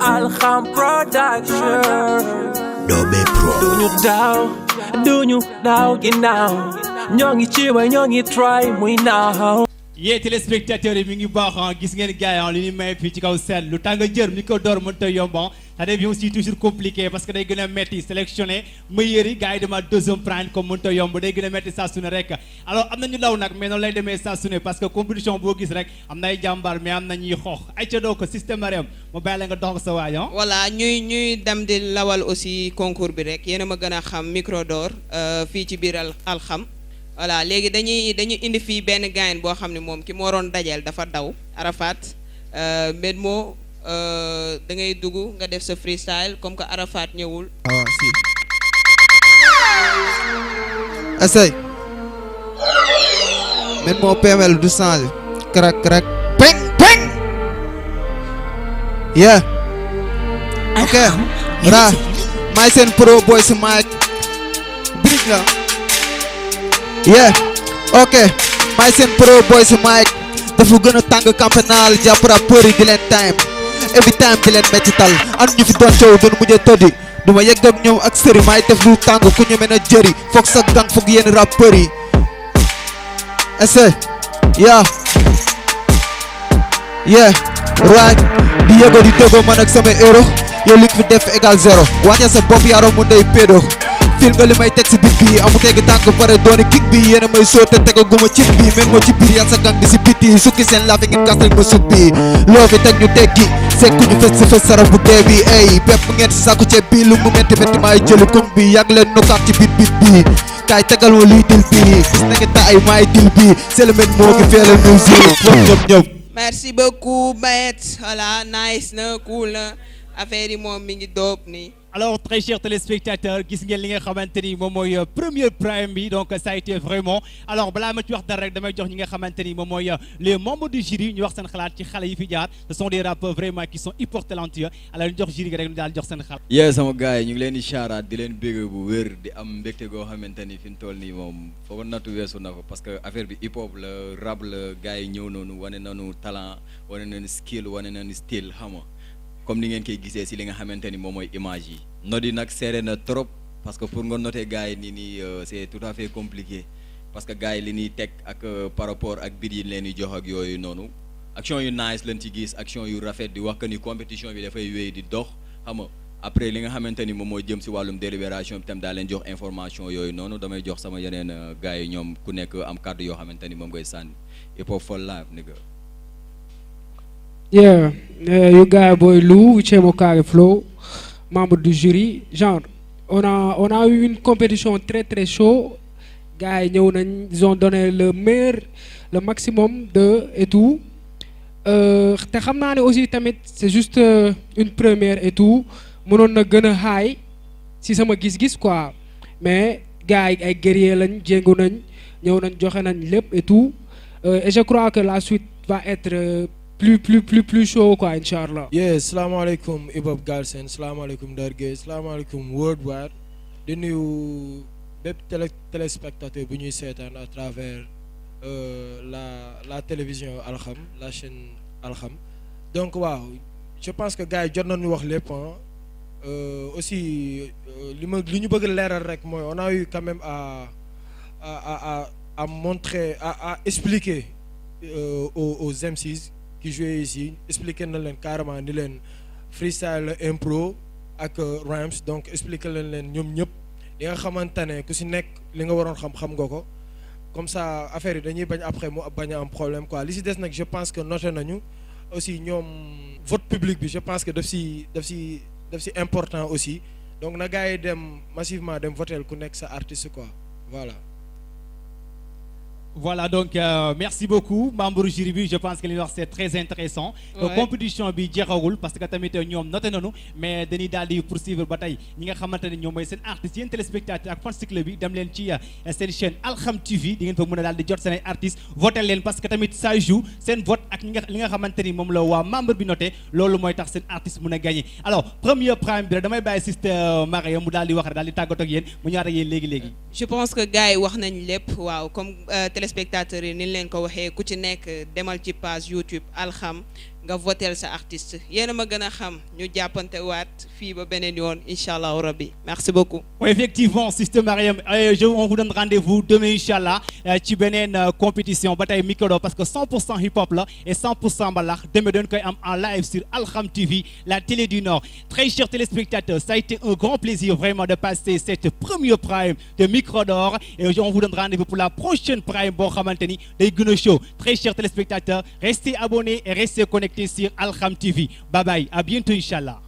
Alham Production. Dobe Pro. Do you down, ginnaaw ñoo ngi ci way ñoo ngi try muy naaw. yee téléspectateurs yi mi ngi baax gis ngeen gars yi li ñu may fii ci kaw seet lu tàng jër mi ko door mënta yomb ça devient aussi toujours compliqué parce que day gën a metti sélectionné meilleurs yi gars yi dama deuxième prime comme mënta yomb day gën a metti saa su ne rek alors am na ñu daw nag mais noonu lay demee saa su ne parce que compétition boo gis rek am na ay jàmbaar mais am na ñuy xoox ay ca doo ko système rem mu bàyyi la nga dox sa waay voilà ñuy dem di lawal aussi concours bi rek yéen a ma gën a xam micro d'or fii ci biir Alxam voilà léegi dañuy indi fii benn gain boo xam ne moom ki moo waroon dajeel dafa daw Arafat Medmo da ngay dugg nga def sa freestyle comme que Arafat ñëwul. ah si. essaye. Medmo PML du changer. crac crac. peng peng. yeah. ok. ra. may seen pro boy si mic. bridge la. yeah. ok. may seen pro boy si mic. dafa gën a tàng campénal jàpp rappeur yi di leen time. every time di leen mettital am ñu fi doon coow doon mujjee tëddi du ma yegg ak ñoom ak sëri maay def lu tàng ku ñu mën a jëri foog sa gang foog yenn rappeurs yi essaye yeah right di yëgoo di déggoo man ak sama héros yow li fi def égal zéro wàññe sa bopp yaaro mu ndey pédo fil nga li may teg si bit bi amu tegg tànk pare dooni kick bi yéena may soote tegaguma cit bi men moo ci biir yal sa gang di si biti sukki seen laafi ngeen gas rek ma sut bi loo fi teg ñu teggi sekku ñu fes si fes sara bu dee bi ey pepp ngeen si sàkku ceeb bi lu mu metti metti maay jëli comme bi yàgg leen nokkaat ci bit bi kaay tegal ma luy dil bi gis na nga taay maay dil bi c'est le même moo ki feela musique wax ñoom merci beaucoup Bayet voilà nice na cool na affaire yi moom mi ngi doop nii. Alors très chers téléspectateurs gis ngeen li nga xamante ni moom mooy premier prime bi donc ça a été vraiment alors balaa ma ci wax dara rek damay jox ñi nga xamante ni moom mooy les membres du jury ñu wax seen xalaat ci xale yi fi jaar ce sont des rappeurs vraiment qui sont hyper talentueux alors ñu jox jury gi rek ñu daal jox seen xalaat. yee sama gars yi ñu ngi leen di charaat di leen bégg bu wér di am mbégte goo xamante ni fi mu toll nii moom foofu nattu weesu na ko parce que affaire bi hip hop la rap la gars yi ñëw noonu wane nañu talent wane nañu skill wane nañu style xam nga comme ni ngeen koy gisee si li nga xamante ni moom mooy image yi note yi nag seere na trop parce que pour nga noter gars yi nii c'est tout à fait compliqué parce que gars yi li ñuy teg ak par rapport ak bit yi leen di jox ak yooyu noonu action yu nice lañ ci gis action yu rafet di wax que ni compétition bi dafay wéy di dox xam nga après li nga xamante ni moom mooy jëm si wàllum délibération bi tam daa leen jox information yooyu noonu damay jox sama yeneen gars yi ñoom ku nekk am kàddu yoo xamante ni moom ngay sànni hip hop for life nigga. Yeah, you guys boy Lou, Chemo Carré Flow, membre du jury. Genre, on a eu une compétition très très chaud. Gars, ils ont donné le meilleur, le maximum de et tout. Te xam naa ne aussi tamit c'est juste une première et tout. Mënoon na gën a high si sama gis-gis quoi. Mais gars yi ay guerrier lañ jéngu nañ ñëw nañ joxe nañ lépp et tout. Et je crois que la suite va être plus chaud quoi inchallah. Yeah, salaamaaleykum Ibab Galsen, salaamaaleykum Dargé, salaamaaleykum worldwide. Di nuyu bépp téléspectateur bu ñuy seetaan à travers la télévision Alham, la chaîne Alham. Donc waaw, je pense que gars yi jot nañu wax lépp aussi li ñu bëgg leeral rek mooy on a eu quand même à montrer à expliquer aux MCs qui jouait ici expliquer na leen carrément ni leen freestyle impro ak rhymes donc expliquer leen ñoom ñëpp li nga xamante ne ku si nekk li nga waroon xam nga ko comme ça affaire yi dañuy bañ après mu bañ a am problème quoi li si des nag je pense que noté nañu aussi ñoom vote public bi je pense que daf si important aussi donc na gars yi dem massivement dem voter ku nekk sa artiste quoi voilà. Voilà donc merci beaucoup membre jury bi je pense que li wax c'est très intéressant compétition bi jeexagul parce que tamit ñoom noté nañu mais dañuy daal di poursuivre ba tey ñi nga xamante ne ñoom mooy seen artistes yéen téléspectateurs ak fans club bi dem leen ci seen chaîne Alham TV di ngeen fa mën a daal di jot seen ay artistes voté leen parce que tamit ça joue seen vote ak li nga xamante ni moom la waa membre bi noté loolu mooy tax seen artiste mën a gagné alors premier prime bi rek damay bàyyi sister Maria mu daal di wax rek daal di tàggatoo ak yéen mu ñëwaat ak yéen léegi. Je pense que gars yi wax nañ lépp waaw comme téléspectateurs yi ni leen ko waxee ku ci nekk demal ci page YouTube Alham nga votel sa artiste yéen a ma gën a xam ñu jàppante waat fii ba beneen yoon incha allahu rabbi merci beaucoup. Oui, effectivement, Sister Mariam, on vous donne rendez-vous demain, Inch'Allah, ci beneen compétition bataille micro parce que 100% hip-hop là et 100% mbalax demain dañ koy am en live sur Alkham TV, la télé du Nord. Très chers téléspectateurs, ça a été un grand plaisir vraiment de passer cette première prime de Micro d'Or et on vous donne rendez-vous pour la prochaine prime boo xamante ni day gën a show. Très chers téléspectateurs, restez abonnés et restez connectés sur Alkham TV. Bye bye, à bientôt, Inch'Allah.